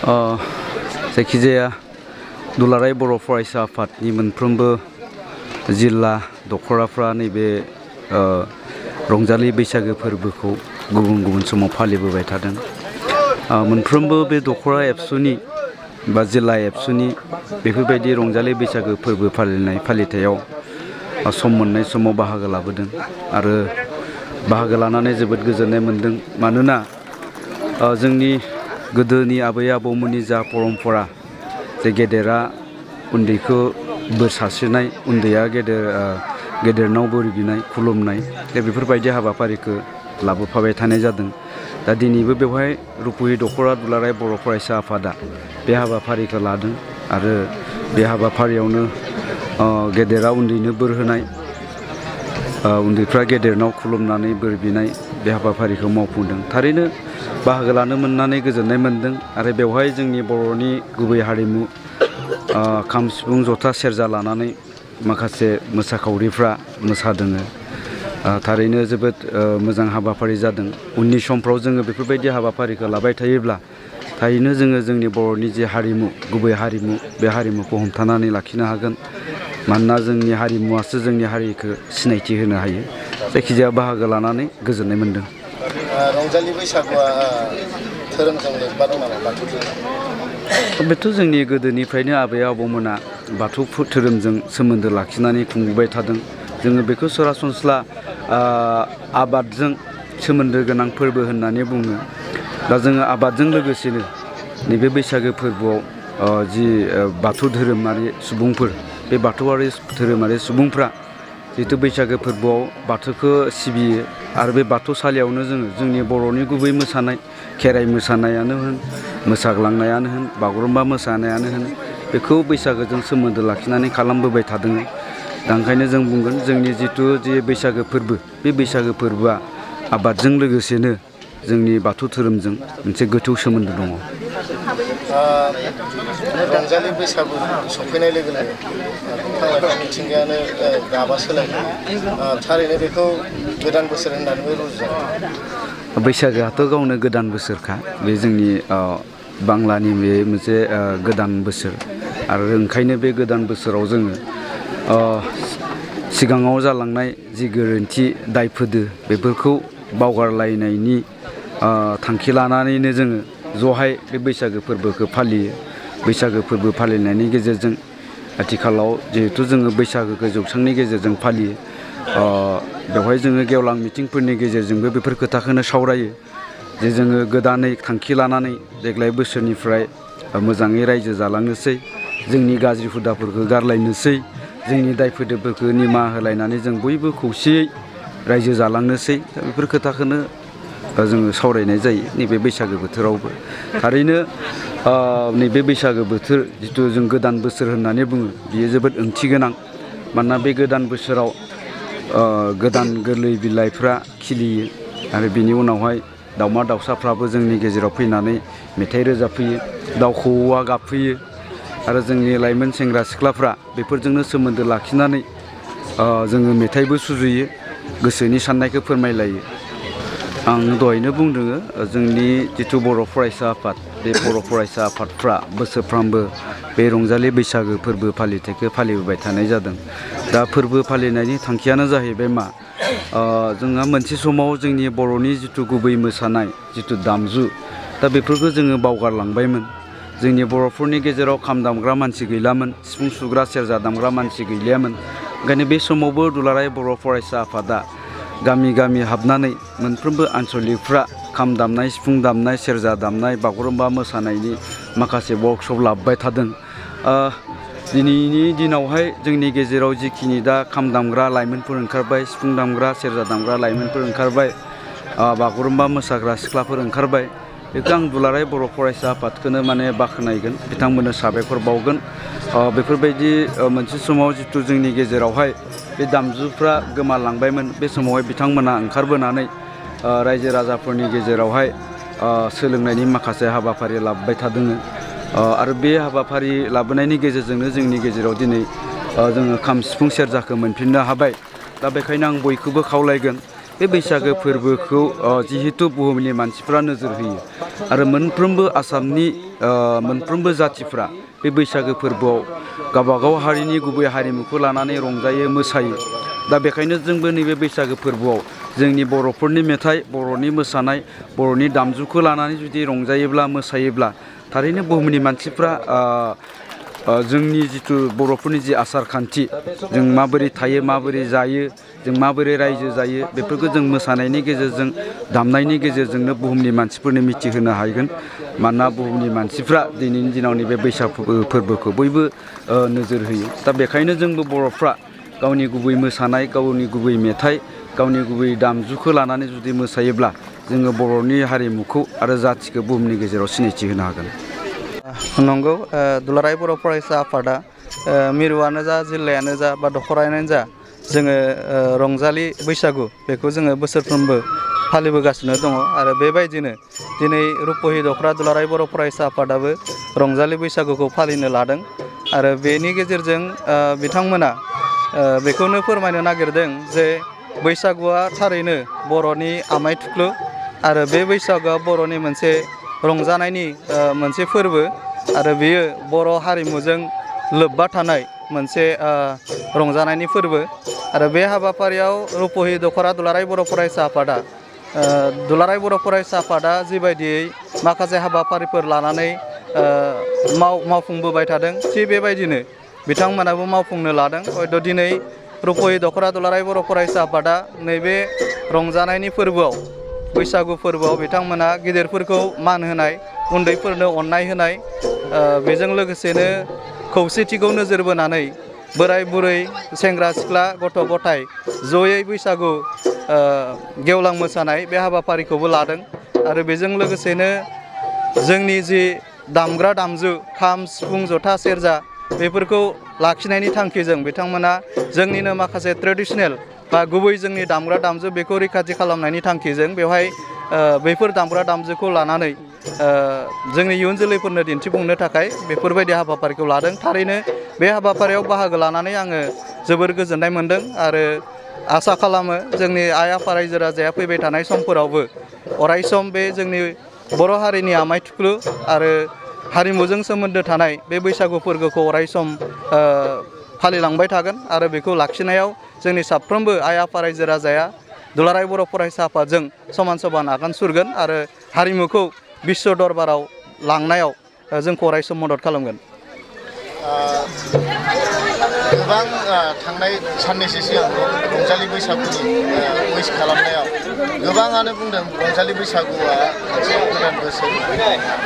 जायखिजाया दुलाराय बर' फरायसा आफादनि मोनफ्रोमबो जिल्ला दखराफ्रा नैबे रंजालि बैसागो फोरबोखौ गुबुन गुबुन समाव फालिबोबाय थादों। मोनफ्रोमबो बे दखरा एबसुनि बा जिल्ला एबसुनि बेफोरबायदि रंजालि बैसागो फोरबो फालिथायाव सम मोननाय समाव बाहागो लाबोदों आरो बाहागो लानानै जोबोद गोजोननाय मोनदों। मानोना जोंनि गोदोनि आबै आबौमोननि जा परम्परा जे गेदेरा उन्दैखौ बोर सारस्रिनाय, उन्दैया गेदेरनाव बोर बिनाय खुलुमनाय बेफोरबायदि हाबाफारिखौ लाबोफाबाय थानाय जादों। दा दिनैबो बेवहाय रुपहि दखरा दुलाराय बर' फरायसा आफादा बे हाबाफारिखौ लादों आरो बे हाबाफारियावनो गेदेरा उन्दैनो बोर होनाय, उन्दैफ्रा गेदेरनाव खुलुमनानै बोर बिनाय बे हाबाफारिखौ मावफुंदों। थारैनो बाहागो लानो मोननानै गोजोननाय मोनदों आरो बेवहाय जोंनि बर'नि गुबै हारिमु खाम सिफुं जथा सेरजा लानानै माखासे मोसाखावरिफ्रा मोसादों। थारैनो जोबोद मोजां हाबाफारि जादों। उननि समफ्राव जोङो बेफोरबायदि हाबाफारिखौ लाबाय थायोब्ला थारैनो जोङो जोंनि बर'नि जे हारिमु, गुबै हारिमु, बे हारिमुखौ हमथानानै लाखिनो हागोन। मानोना जोंनि हारिमुवासो जोंनि हारिखौ सिनायथि होनो हायो। जायखिजाया बाहागो लानानै गोजोननाय मोनदों। रंजालि बैसागुआ धोरोमजों लोब्बा दं नामा? बाथौ धोरोम? बेथ' जोंनि गोदोनिफ्रायनो आबै आबौमोना बाथौ धोरोमजों सोमोन्दो लाखिनानै खुंबोबाय थादों। जोङो बेखौ सरासनस्रा आबादजों सोमोन्दो गोनां फोरबो होननानै बुङो। दा जोङो आबादजों लोगोसेनो नैबे बैसागो फोरबोआव जि बाथौ धोरोमारि सुबुंफोर, बे बाथौआरि धोरोमारि सुबुंफ्रा जिहेतु बैसागो फोरबोआव बाथौखौ सिबियो आरो बे बाथौसालियावनो जोङो जोंनि बर'नि गुबै मोसानाय, खेराइ मोसानायानो होन, मोसाग्लांनायानो होन, बागुरुम्बा मोसानायानो होन, बेखौ बैसागोजों सोमोन्दो लाखिनानै खालामबोबाय थादों। दा ओंखायनो जों बुंगोन जोंनि जिथु जे बैसागो फोरबो, बे बैसागो फोरबोआ आबादजों लोगोसेनो जोंनि बाथौ धोरोमजों मोनसे गोथौ सोमोन्दो दङ। रंजालि बैसागु सफैनाय लोगो लोगो बिफां लाइफां मिथिंगायानो गाबा सोलायो। थारैनो बेखौ गोदान बोसोर होननानैबो रुजुजायो। बैसागोआथ' गावनो गोदान बोसोरखा। बे जोंनि बांलानि बे मोनसे गोदान बोसोर आरो ओंखायनो बे गोदान बोसोराव जोङो सिगाङाव जालांनाय जि गोरोन्थि दायफोदो बेफोरखौ बावगारलायनायनि थांखि लानानैनो जोङो जहाय बे बैसागो फोरबोखौ फालियो। बैसागो फोरबो फालिनायनि गेजेरजों आथिखालाव जिहेथु जोङो बैसागोखौ जौस्रांनि गेजेरजों फालियो, बेवहाय जोङो गेवलां मिटिंफोरनि गेजेरजोंबो बेफोर खोथाखौनो सावरायो जे जोङो गोदानै थांखि लानानै देग्लाय बोसोरनिफ्राय मोजाङै रायजो जालांनोसै, जोंनि गाज्रि हुदाफोरखौ गारलायनोसै, जोंनि दाय फोदोफोरखौ निमाहा होलायनानै जों बयबो खौसेयै रायजो जालांनोसै। दा बेफोर खोथाखौनो जोङो सावरायनाय जायो नैबे बैसागो बोथोरावबो। थारैनो नैबे बैसागो बोथोर जिथु जों गोदान बोसोर होननानै बुङो, बियो जोबोद ओंथि गोनां। मानोना बे गोदान बोसोराव गोदान गोरलै बिलाइफ्रा खिलियो आरो बिनि उनावहाय दाउमा दाउसाफ्राबो जोंनि गेजेराव फैनानै मेथाइ रोजाबफैयो, दाउ खौवौआ गाबफैयो आरो जोंनि लाइमोन सेंग्रा सिख्लाफ्रा बेफोरजोंनो सोमोन्दो लाखिनानै जोङो मेथाइबो सुजुयो, गोसोनि साननायखौ फोरमायलायो। आं दहायनो बुंदों जोंनि जिथु बर' फरायसा आफाद, बे बर' फरायसा आफादफ्रा बोसोरफ्रामबो बे रंजालि बैसागो फोरबो फालिथायखौ फालिबोबाय थानाय जादों। दा फोरबो फालिनायनि थांखियानो जाहैबाय मा, जोंहा मोनसे समाव जोंनि बर'नि जिथु गुबै मोसानाय जिथु दामजु, दा बेफोरखौ जोङो बावगारलांबायमोन। जोंनि बर'फोरनि गेजेराव खाम दामग्रा मानसि गैलामोन, सिफुं सुग्रा सेरजा दामग्रा मानसि गैलियामोन। ओंखायनो बे समावबो दुलाराय बर' फरायसा आफादा गामि गामि हाबनानै मोनफ्रोमबो आनसलिकफ्रा खाम दामनाय, सिफुं दामनाय, सेरजा दामनाय, बागुरुम्बा मोसानायनि माखासे वर्कशप लाबोबाय थादों। दिनैनि दिनावहाय जोंनि गेजेराव जिखिनि दा खाम दामग्रा लाइमोनफोर ओंखारबाय, सिफुं दामग्रा सेरजा दामग्रा लाइमोनफोर ओंखारबाय, बागुरुम्बा मोसाग्रा सिख्लाफोर ओंखारबाय, बेखौ आं दुलाराय बर' फरायसा आफादखौनो बाख्नायगोन, बिथांमोननो साबायखर बावगोन। बेफोरबायदि मोनसे समाव जिथु जोंनि गेजेरावहाय बे दामजुफ्रा गोमालांबायमोन, बे समावहाय बिथांमोना ओंखारबोनानै रायजो राजाफोरनि गेजेरावहाय सोलोंनायनि माखासे हाबाफारि लाबोबाय थादों आरो बे हाबाफारि लाबोनायनि गेजेरजोंनो जोंनि गेजेराव दिनै जोङो खाम सिफुं सेरजाखौ मोनफिननो हाबाय। दा बेखायनो आं बयखौबो खावलायगोन बे बैसागो फोरबोखौ जिहेतु बुहुमनि मानसिफ्रा नोजोर होयो आरो मोनफ्रोमबो आसामनि मोनफ्रोमबो जाथिफ्रा बे बैसागो फोरबोआव गावबागाव हारिनि गुबै हारिमुखौ लानानै रंजायो मोसायो। दा बेखायनो जोंबो नैबे बैसागो फोरबोआव जोंनि बर'फोरनि मेथाइ, बर'नि मोसानाय, बर'नि दामजुखौ लानानै जुदि रंजायोब्ला मोसायोब्ला थारैनो बुहुमनि मानसिफ्रा जोंनि जिथु बर'फोरनि जि आसार खान्थि, जों माबोरै थायो, माबोरै जायो, जों माबोरै रायजो जायो, बेफोरखौ जों मोसानायनि गेजेरजों, दामनायनि गेजेरजोंनो बुहुमनि मानसिफोरनो मिथिहोनो हागोन। मानोना बुहुमनि मानसिफ्रा दिनैनि दिनाव नैबे बैसागु फोरबोखौ बयबो नोजोर होयो। दा बेखायनो जोंबो बर'फ्रा गावनि गुबै मोसानाय, गावनि गुबै मेथाइ, गावनि गुबै दामजुखौ लानानै जुदि मोसायोब्ला जोङो बर'नि हारिमुखौ आरो जाथिखौ बुहुमनि गेजेराव सिनायथि होनो हागोन। नंगौ, दुलाराय बर' फरायसा आफादा मिरुआनो जा, जिल्लायानो जा बा दख'रायानो जा, जोङो रंजालि बैसागु बेखौ जोङो बोसोरफ्रोमबो फालिबोगासिनो दङ। आरो बेबायदिनो दिनै रुपहि दख'रा दुलाराय बर' फरायसा आफादाबो रंजालि बैसागुखौ फालिनो लादों। आरो बेनि गेजेरजों बिथांमोना बेखौनो फोरमायनो नागिरदों जे बैसागुआ थारैनो बर'नि आमाय थुख्लु आरो बे बैसागुआ बर'नि मोनसे रंजानायनि मोनसे फोरबो आरो बेयो बर' हारिमुजों लोब्बा थानाय मोनसे रंजानायनि फोरबो। आरो बे हाबाफारियाव रुपहि दख'रा दुलाराय बर' फरायसा आफादा दुलाराय बर' फरायसा आफादा जिबायदियै माखासे हाबाफारिफोर लानानै मावफुंबोबाय थादों, थिग बेबायदिनो बिथांमोनाबो मावफुंनो लादों। हयथ' दिनै रुपहि दख'रा दुलाराय बर' फरायसा आफादा नैबे रंजानायनि फोरबोआव, बैसागु फोरबोआव बिथांमोना गिदिरफोरखौ मान होनाय, उन्दैफोरनो अननाय होनाय, बेजों लोगोसेनो खौसेथिखौ नोजोर बोनानै बोराय बुरै, सेंग्रा सिख्ला, गथ' गथाय जयै बैसागु गेवलां मोसानाय बे हाबाफारिखौबो लादों। आरो बेजों लोगोसेनो जोंनि जि दामग्रा दामजु खाम, सिफुं, जथा, सेरजा बेफोरखौ लाखिनायनि थांखिजों बिथांमोना जोंनिनो माखासे ट्रेडिसनेल बा गुबै जोंनि दामग्रा दामजु बेखौ रैखाथि खालामनायनि थांखिजों बेवहाय बैफोर दामग्रा दामजुखौ लानानै जोंनि इयुन जोलैफोरनो दिन्थिफुंनो थाखाय बेफोरबायदि हाबाफारिखौ लादों। थारैनो बे हाबाफारियाव बाहागो लानानै आङो जोबोर गोजोननाय मोनदों आरो आसा खालामो जोंनि आइ आफा रायजो राजाया फैबाय थानाय समफोरावबो अरायसम बे जोंनि बर' हारिनि आमाय थुख्लु आरो हारिमुजों सोमोन्दो थानाय बे बैसागु फोरबोखौ अरायसम फालिलांबाय थागोन आरो बेखौ लाखिनायाव जोंनि साफ्रोमबो आइ आफा रायजो राजाया दुलाराय बर' फरायसा आफादजों समान समान आगान सुरगोन आरो हारिमुखौ बिश्व दरबाराव लांनायाव जोंखौ अरायसम मदद खालामगोन। गोबां थांनाय साननैसो सिगां रंजालि बैसागुनि उइस खालामनायाव गोबाङानो बुंदों रंजालि बैसागुआ मोनसे गोदान बोसोर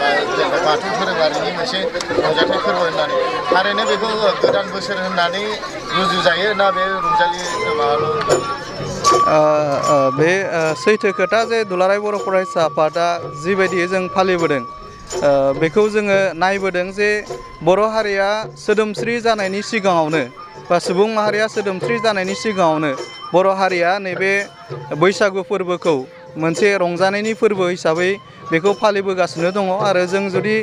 बा जेनेबा बाथौ धोरोमारिनि मोनसे रंजाथाइ फोरबो होननानै। थारैनो बेखौ गोदान बोसोर होननानै रुजुजायो ना बे रंजालि माबाल'? बे सैथो खोथा जे दुलाराय बर' फरायसा आफादा जिबायदि जों फालिबोदों बेखौ जोङो नायबोदों जे बर' हारिया सोदोमस्रि जानायनि सिगाङावनो बा सुबुं माहारिया सोदोमस्रि जानायनि सिगाङावनो बर' हारिया नैबे बैसागु फोरबोखौ मोनसे रंजानायनि फोरबो हिसाबै बेखौ फालिबोगासिनो दङ। आरो जों जुदि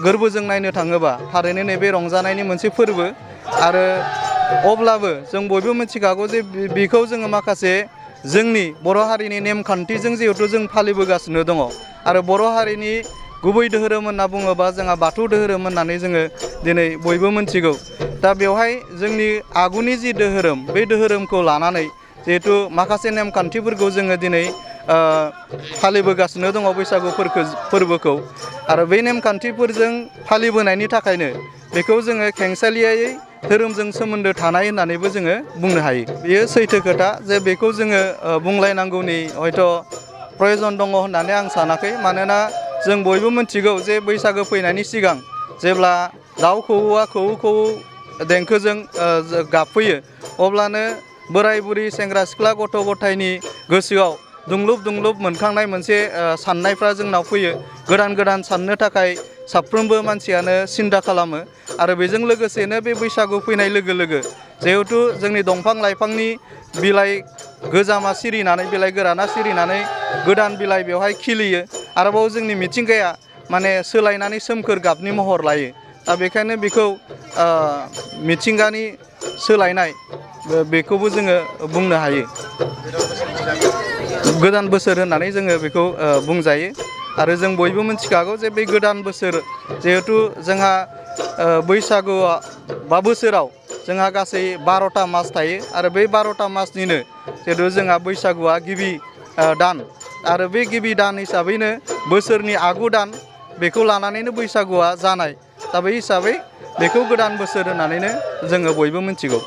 गोरबोजों नायनो थाङोबा थारैनो नैबे रंजानायनि मोनसे फोरबो। आरो अब्लाबो जों बयबो मिथिखागौ जे बेखौ जोङो माखासे जोंनि बर' हारिनि नेमखान्थिजों जिहेथु जों फालिबोगासिनो दङ आरो बर' हारिनि गुबै धोरोम होनना बुङोबा जोंहा बाथौ धोरोम होननानै जोङो दिनै बयबो मिथिगौ। दा बेवहाय जोंनि आगुनि जि धोरोम बे धोरोमखौ लानानै जिहेथु माखासे नेमखान्थिफोरखौ जोङो दिनै फालिबोगासिनो दङ बैसागु फोरबोखौ। आरो बे नेमखान्थिफोरजों फालिबोनायनि थाखायनो बेखौ जोङो खेंसालियायै धोरोमजों सोमोन्दो थानाय होननानैबो जोङो बुंनो हायो। बेयो सैथो खोथा जे बेखौ जोङो बुंलायनांगौनि हयथ' प्रयजन दङ होननानै आं सानाखै। मानोना जों बयबो मिथिगौ जे बैसागो फैनायनि सिगां जेब्ला दाउ खौवौआ खौवौ खौवौ देंखोजों गाबफैयो अब्लानो बोराय बुरि, सेंग्रा सिख्ला, गथ' गथायनि गोसोआव दुंलुब दुंलुब मोनखांनाय मोनसे साननायफ्रा जोंनाव फैयो। गोदान गोदान साननो थाखाय साफ्रोमबो मानसियानो सिन्था खालामो। आरो बेजों लोगोसेनो बे बैसागु फैनाय लोगो लोगो जिहेथु जोंनि दंफां लाइफांनि बिलाइ गोजामा सिरिनानै, बिलाइ गोराना सिरिनानै गोदान बिलाइ बेवहाय खिलियो। आरोबाव जोंनि मिथिंगाया माने सोलायनानै सोमखोर गाबनि महर लायो। दा बेखायनो बेखौ मिथिंगानि सोलायनाय बेखौबो जोङो बुंनो हायो। गोदान बोसोर होननानै जोङो बेखौ बुंजायो आरो जों बयबो मिथिखागौ जे बे गोदान बोसोर जिहेथु जोंहा बैसागुआ बा बोसोराव जोंहा गासै 12टा मास थायो आरो बे 12टा मासनिनो जिहेतु जोंहा बैसागुआ गिबि दान आरो बे गिबि दान हिसाबैनो बोसोरनि आगु दान बेखौ लानानैनो बैसागुआ जानाय दा बे हिसाबै बेखौ गोदान बोसोर होननानैनो जोङो बयबो मिथिगौ।